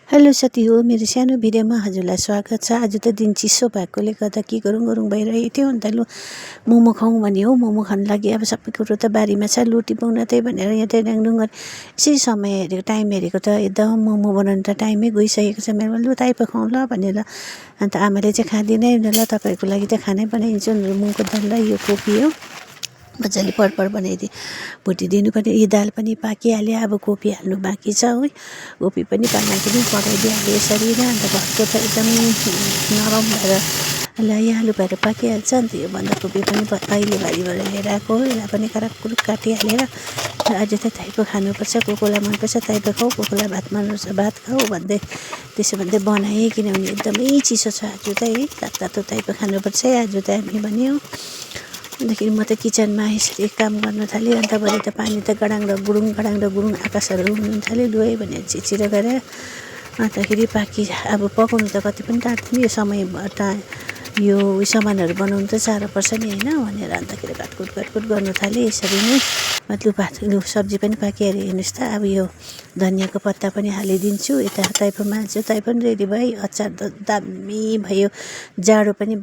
Hello साथी हो, मेरो सानो भिडियोमा हजुरलाई स्वागत छ। आज त दिन चिसो भएकोले गर्दा के गरौँ भइरहेको थियो। अन्त लु मोमो खाउँ भने हो, मोमो खानु लागि अब सबै कुरो त बारीमा छ, लु टिपाउन त्यही भनेर यहाँ ट्याङडुङ यसरी समय हेरेको टाइम हेरेको त एकदम मोमो बनाउनु त टाइमै गइसकेको छ मेरो। लु ताई पकाउँ ल भनेर अन्त आमाले चाहिँ खाँदिनै ल तपाईँहरूको लागि त खानै बनाइदिन्छु भनेर मुङको दाल र यो कोपी हो मजाले परपर बनाइदिएँ, भुटिदिनु पर्ने। यो दाल पनि पाकिहाल्यो, अब कोपी हाल्नु बाँकी छ है। कोपी पनि पानीखेरि पकाइदिइहाल्यो यसरी नै। अन्त घरको त एकदम नरम भएर आलु भएर पाकिहाल्छ। अन्त यो बन्दाकोपी पनि अहिले बारीबाट लिएर आएको हो, यसलाई पनि कराककुरुक काटिहालेर आज त ताइपो खानुपर्छ, कोकोलाई मनपर्छ ताइपो खाऊ, कोकोलाई भात मनपर्छ भात खाऊ भन्दै त्यसो भन्दै बनाएँ। किनभने एकदमै चिसो छ आज त है, तातो ताइपो खानुपर्छ है आज त हामी भन्यो। अन्तखेरि म त किचनमा यसरी काम गर्न थालेँ। अन्त भरे त पानी त गडाङ र गुरुङ आकाशहरू हुनु थाल्यो। लु है भनेर छिचिरो गरेर अन्तखेरि अब पकाउनु त कति पनि टाढ्थ्यो यो समय यो सामानहरू बनाउनु त साह्रो पर्छ नि होइन भनेर अन्तखेरि काटकुट गर्नु थालेँ यसरी नै। लु सब्जी पनि पाकिहाल्यो हेर्नुहोस् त। अब यो धनियाँको पत्ता पनि हालिदिन्छु। यता ताइपोमा हाल्छु, ताइ पनि रेडी भयो। अचार त दामी भयो, जाडो पनि